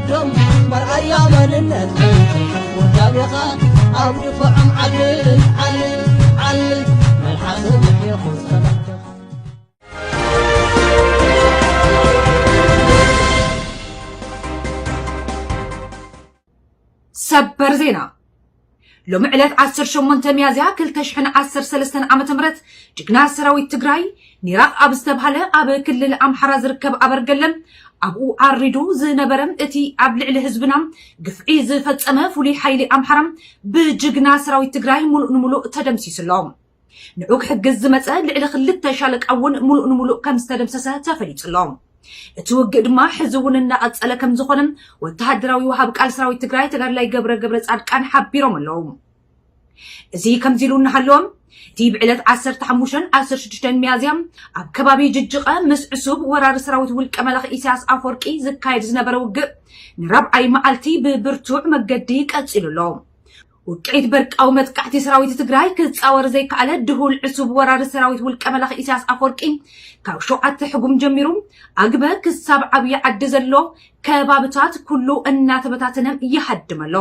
ዶም መርኣያ መንነት ውዳቤኻ ኣብ ድፍዖም ዓልል ዓልል ዓልል መልሓስ ምሕየኹ ሰላምታኻ። ሰበር ዜና። ሎሚ ዕለት ዓሰርተ ሸሞንተ ሚያዝያ ክልተ ሽሕን ዓሰርተ ሰለስተን ዓመተ ምህረት ጅግና ሰራዊት ትግራይ ኒራቕ ኣብ ዝተብሃለ ኣብ ክልል ኣምሓራ ዝርከብ ኣበርገለ ኣብኡ ዓሪዱ ዝነበረ እቲ ኣብ ልዕሊ ህዝብና ግፍዒ ዝፈጸመ ፍሉይ ሓይሊ ኣምሓራ ብጅግና ሰራዊት ትግራይ ሙሉእ ንሙሉእ ተደምሲሱ ኣሎ። ንዑ ክሕግዝ ዝመጸ ልዕሊ ክልተ ሻለቃ እውን ሙሉእ ንሙሉእ ከም ዝተደምሰሰ ተፈሊጹ ኣሎ። እቲ ውግእ ድማ ሕዚ እውን እናቐጸለ ከም ዝኾነ ወተሃደራዊ ወሃብ ቃል ሰራዊት ትግራይ ተጋድላይ ገብረ ገብረ ጻድቃን ሓቢሮም ኣለዉ። እዚ ከምዚ ኢሉ እናሃለወ እቲ ብዕለት ዓሰርተ ሓሙሽተን ዓሰርተ ሽዱሽተን ሚያዝያ ኣብ ከባቢ ጅጅቐ ምስ ዕሱብ ወራሪ ሰራዊት ውልቀ መላኺ ኢሳያስ ኣፈወርቂ ዝካየድ ዝነበረ ውግእ ንራብዓይ መዓልቲ ብብርቱዕ መገዲ ቀጺሉ ኣሎ። ውቅዒት በርቃዊ መጥቃዕቲ ሰራዊት ትግራይ ክፃወር ዘይከኣለ ድሁል ዕሱብ ወራሪ ሰራዊት ውልቀ መላኺ ኢሳያስ ኣፈወርቂ ካብ ሸውዓተ ሕጉም ጀሚሩ ኣግበ ክሳብ ዓብዪ ዓዲ ዘሎ ከባብታት ኩሉ እናተበታተነ ይሃድም ኣሎ።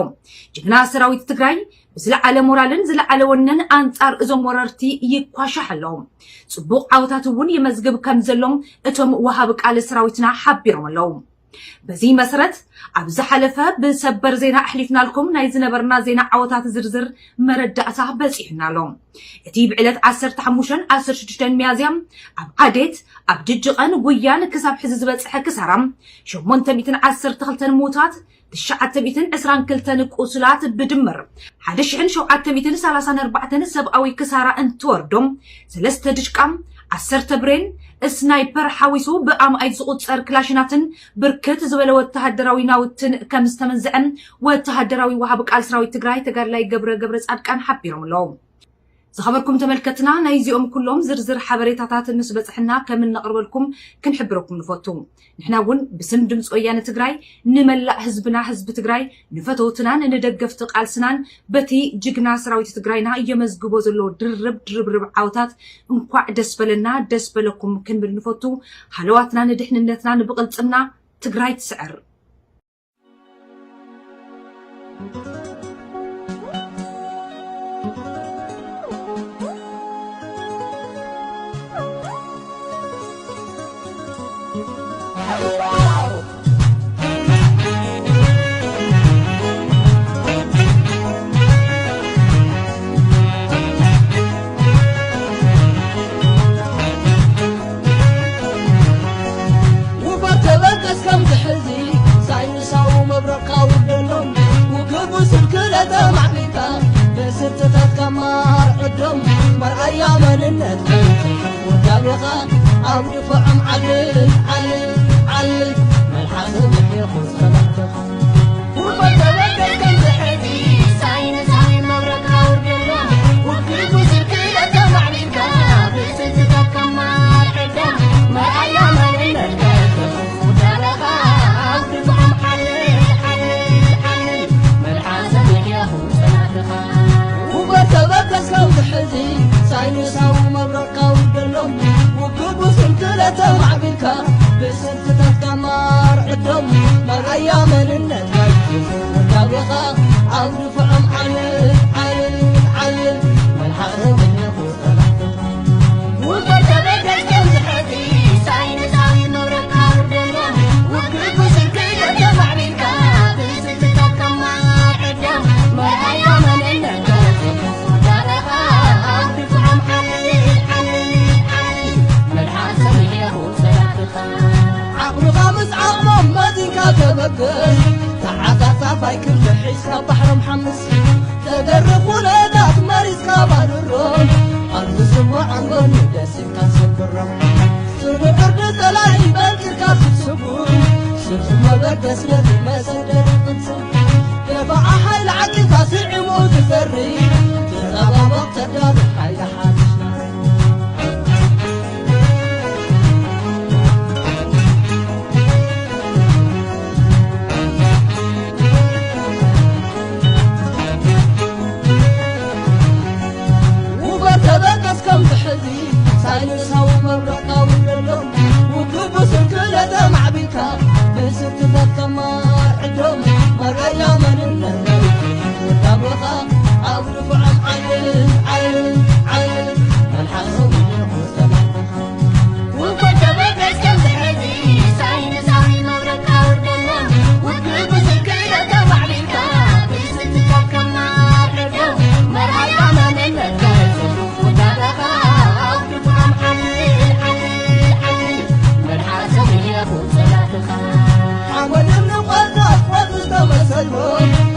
ጅግና ሰራዊት ትግራይ ብዝለዓለ ሞራልን ዝለዓለ ወነን ኣንፃር እዞም ወረርቲ ይኳሻሕ ኣሎ። ፅቡቕ ዓወታት እውን የመዝግብ ከም ዘሎ እቶም ወሃቢ ቃል ሰራዊትና ሓቢሮም ኣለዉ። በዚ መሰረት ኣብ ዝሓለፈ ብሰበር ዜና ኣሕሊፍናልኩም ናይ ዝነበርና ዜና ዓወታት ዝርዝር መረዳእታ በፂሑና ኣሎ። እቲ ብዕለት ዓሰርተ ሓሙሽተን ዓሰርተ ሽዱሽተን ሚያዝያ ኣብ ዓዴት ኣብ ጅጅቐን ጉያን ክሳብ ሕዚ ዝበፅሐ ክሳራ ሸሞንተ ሚእትን ዓሰርተ ክልተን ምዉታት ትሽዓተ ሚእትን ዕስራን ክልተን ቁሱላት ብድምር ሓደ ሽሕን ሸውዓተ ሚእትን ሰላሳን ኣርባዕተን ሰብኣዊ ክሳራ እንትወርዶም ሰለስተ ድሽቃ ዓሰርተ ብሬን ስናይፐር ሓዊሱ ብኣማኢት ዝቑጸር ክላሽናትን ብርክት ዝበለ ወተሃደራዊ ናውትን ከም ዝተመንዝዐ ወተሃደራዊ ወሃቢ ቃል ሰራዊት ትግራይ ተጋድላይ ገብረ ገብረ ጻድቃን ሓቢሮም ኣለዉ። ዝኸበርኩም ተመልከትና ናይዚኦም ኩሎም ዝርዝር ሓበሬታታት ምስ በጽሕና ከም እነቕርበልኩም ክንሕብረኩም ንፈቱ። ንሕና እውን ብስም ድምፂ ወያነ ትግራይ ንመላእ ህዝብና ህዝቢ ትግራይ ንፈተውትናን ንደገፍቲ ቃልስናን በቲ ጅግና ሰራዊት ትግራይና እየመዝግቦ ዘሎ ድርብ ድርብርብ ዓወታት እንኳዕ ደስ በለና ደስ በለኩም ክንብል ንፈቱ። ሃለዋትና ንድሕንነትና ንብቕልፅምና ትግራይ ትስዕር። ውፈር ተበገስ ከምዚ ሕዚ ሳይንሳዊ መብረቕካ ውርደሎም ውግእ ብስልክለ ተማዕቢልካ ብስርትታትካ ማር ዕዶም መርኣያ መንነት ውዳቤኻ ኣብ ድፍዖም ዓልል ዓልል ዓልል መልሓስ ምሕየኹ ሰላምታኻ ውበር ተበገስ ካብ ዝሕዚ ሳይንሳዊ መብረቕካ ውርደሎም ውግእ ብስንክለ ተማዕቢልካ ብስንክታትካ ማር ዕዶም መርኣያ መንነት ናይ ውዳቤኻ ኣብ ድፍዖም ዓልል ዓልል ዓልል መልሓሰ ምሕኹ ውበር ተበገስ ከም ዝሕዚ ሳይንሳዊ መብረቕካ ውርደሎም ውግእ ብስንክለ ተማዕቢልካ ብስንክታትካ ማር ዕዶም መርኣያ መንነት ዓቕምኻ ምስ ዓቕሞም መዚንካ ተበገስ ተዓጻጻፋይ ክንዲ ሒዝካ ባሕሮም ሓምስ ተደርኽ ኩነታት መሪጽካ ባድሮም ኣብ ዝስምዖም ጎኒ ደሲምካ ሰብሮም ስሩዕ ዕርዲ ጸላኢ በልኪርካ ስብስቡ ስብስብ መበገስ ነቲ መሰደሪ ቅንጽብ ደፋዓ ሓይሊ ዓቂብካ ስዒሙ ዝፈሪ ተጠባበቕ ተዳሎ ሓይሊ ሓድሽ ናሪ ውበር ተበገስ ከም ዝሕዚ ሳይንሳዊ መብረቕካ ውረዶ ውግእ ብስንክለ ተማዕቢልካ ብስርትታት ከማር ዕዶ ኸይቦ